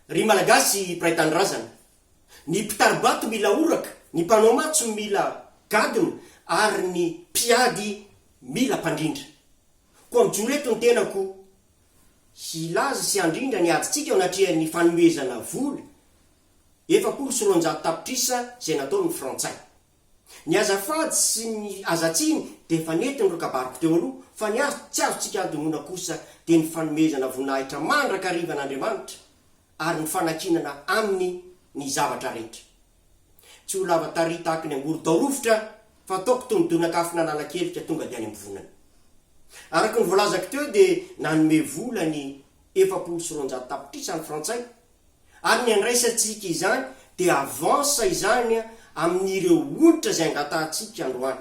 Ry Malagasy mpiray tanindrazana, ny mpitari-bato mila horaka, ny mpanao matso mila gadona ary ny mpiady mila mpandrindra. Koa mijoro eto ny tenako hilaza sy handrindra ny adintsika eo anatrehan'ny fanomezana vola 240 tapitrisa izay nataon'ny Frantsay. Ny azafady sy ny azatsiny dia efa nentin'ireo kabariko teo aloha fa ny azo tsy azontsika adinoina kosa dia ny fanomezana voninahitra mandrakariva an'Andriamanitra ary ny fanankinana Aminy ny zavatra rehetra. Tsy ho lava tarihy tahaky ny angorodao rovitra fa ataoko toy ny donak'afon'Analakelika tonga dia any am-bovonana. Araka ny voalazako teo dia nanome vola ny 240 tapitrisa ny frantsay ary ny andraisantsika izany dia avance izany amin'ireo onitra izay angatahantsika androany.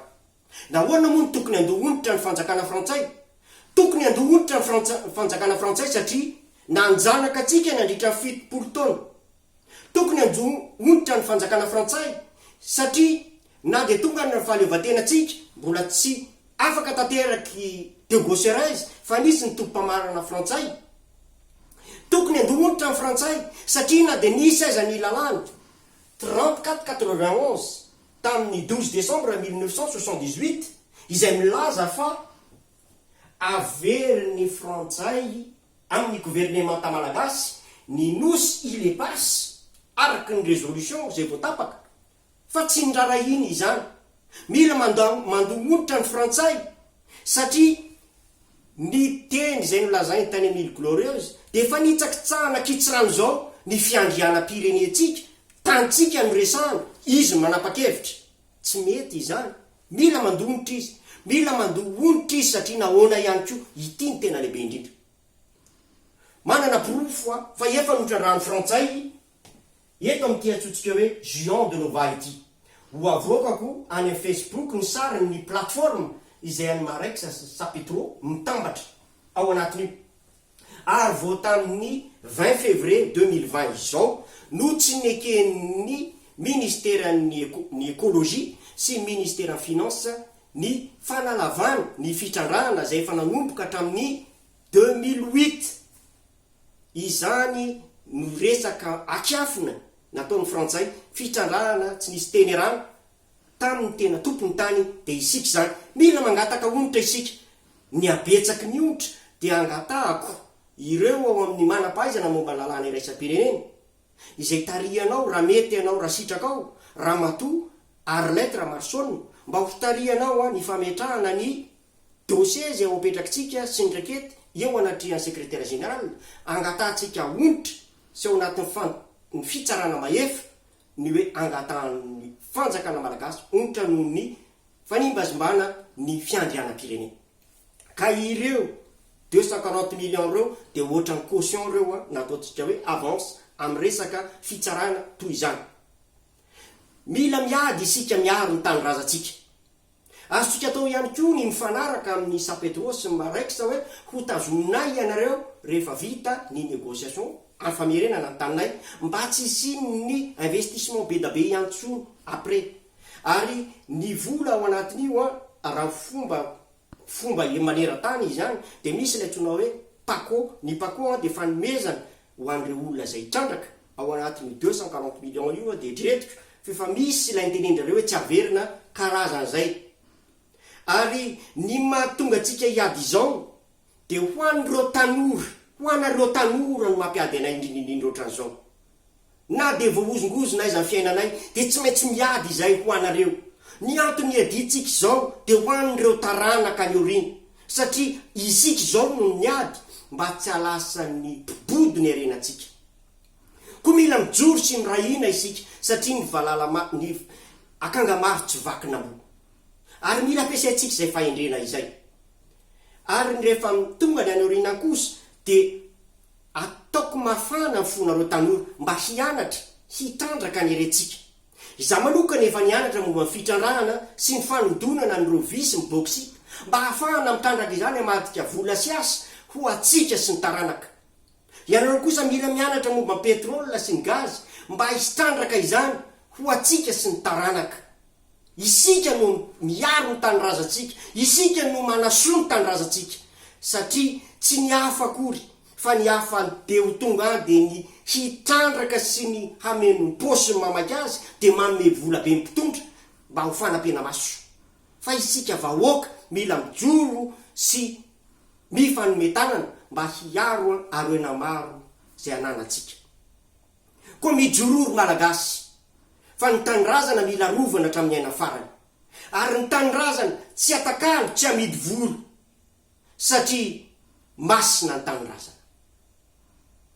Nahoana moa no tokony handoa onitra ny fanjakana frantsay? Tokony handoa onitra ny fanjakana frantsay satria nanjanaka antsika nandritra ny 70 taona. Tokony handoa onitra ny fanjakana frantsay satria na dia tonga ny fahaleovantenantsika mbola tsy afaka tanteraky Diego Serez fa nisy ny tobim-pamarana frantsay. Tokony handoa onitra ny frantsay satria na dia nisy aza ny lalàna 34 91 tamin'ny 12 décembre 1978 izay milaza fa averin'ny frantsay amin'ny governemanta malagasy ny nosy Îles Éparses araka ny résolution izay voatapaka fa tsy nirarahiana izany. Mila mandoa onitra ny frantsay satria ny teny izay nolazainy tany amin'ny Îles Glorieuses dia efa nitsakitsahana kitsirano izao ny fiandrianam-pirenentsika, tanintsika no resahana, izy no manapa-kevitra. Tsy mety izany. Mila mandoa onitra izy. Mila mandoa onitra izy satria nahoana ihany koa, ity no tena lehibe indrindra. Manana porofo aho fa efa notrandrahan'ny frantsay Eto amin'ity antsointsika hoe Juan de Nova ity. Ho avoakako any amin'ny Facebook ny sarin'ny plateforme izay an'i Marex sy Sapetro mitambatra ao anatin'io. Ary vao tamin'ny 20 février 2020 izao no tsy neken'ny ministeran'ny ny Ecologie sy ny ministeran'ny Finance ny fanalavana ny fitrandrahana izay efa nanomboka hatramin'ny 2008. Izany no resaka akiafina nataon'ny frantsay, fitrandrahana tsy nisy teny erana tamin'ny tena tompon'ny tany dia isika izany. Mila mangataka onitra isika. Ny habetsaky ny onitra dia angatahako ireo ao amin'ny manam-pahaizana momba ny lalàna iraisam-pirenena izay tarihanao raha mety ianao raha sitrakao Ramatoa Arlette Ramarosaona mba ho tarihanao ny fametrahana ny Dossier izay ho apetrakitsika sy ny rekety eo anatrehan'ny Secrétaire Général, angatahantsika onitra sy ao anatin'ny fan ny fitsarana mahefa ny hoe angatahan'ny fanjakana malagasy onitra noho ny fanimbazimbana ny fiandrianam-pirenena. Ka ireo 240 millions ireo dia ohatran'ny caution ireo an, na ataontsika hoe avance amin'ny resaka fitsarana toy izany. Mila miady isika miaro ny tanindrazantsika. Azontsika atao ihany koa ny mifanaraka amin'ny Sapedro sy ny Marex hoe ho tazoninay ianareo rehefa vita ny négociation amin'ny famerenana ny taninay mba tsy hisian'ny investissement bedabe intsony après. Ary ny vola ao anatin'io an, raha fomba fomba maneran-tany izany dia misy ilay antsoina hoe Paco, ny Paco an dia fanomezana ho an'ireo olona izay hitrandraka ao anatin'io 240 millions io dia eritreretiko fa efa misy ilay nitenendrareo hoe tsy averina karazan'izay. Ary ny mahatonga antsika hiady izao dia ho an'ireo tanora, ho anareo tanora no mampiady anay indrindra indrindra ohatran'izao. Na dia voahozongozona aiza ny fiainanay dia tsy maintsy miady izahay ho anareo. Ny antony iadiantsika izao dia ho an'ireo taranaka any aoriana satria isika izao no miady mba tsy halasan'ny mpibodo ny harenantsika. Koa mila mijoro sy miray hina isika satria ny valala ny akanga maro tsy vakin'amboa. Ary mila ampiasaintsika izay fahendrena izay. Ary ny rehefa tonga ny any aoriana kosa dia Ataoko mafana ny fonareo tanora mba hianatra hitrandraka ny herentsika. Izaho manokana efa nianatra momba ny fitrandrahana sy ny fanodonana an'ireo vy sy ny bauxite mba hahafahana mitrandraka izany hamadika vola sy asa ho antsika sy ny taranaka. Ianareo kosa mila mianatra momba ny pétrole sy ny gaz mba hitrandraka izany ho antsika sy ny taranaka. Isika no miaro ny tanindrazantsika, isika no manasoa ny tanindrazantsika, satria tsy ny hafa akory. Fa ny hafa de ho tonga any de ny hitrandraka sy ny hameno ny paosiny mamaky azy de manome vola be ny mpitondra mba ho fanampenamaso. Fa isika vahoaka mila mijoro sy mifanome tanana mba hiaro aroena maro zay ananantsika. Koa mijoroa ry Malagasy fa ny tanindrazana mila arovana hatramin'ny aina farany. Ary ny tanindrazana tsy atakalo tsy amidy vola satria masina ny tanindrazana.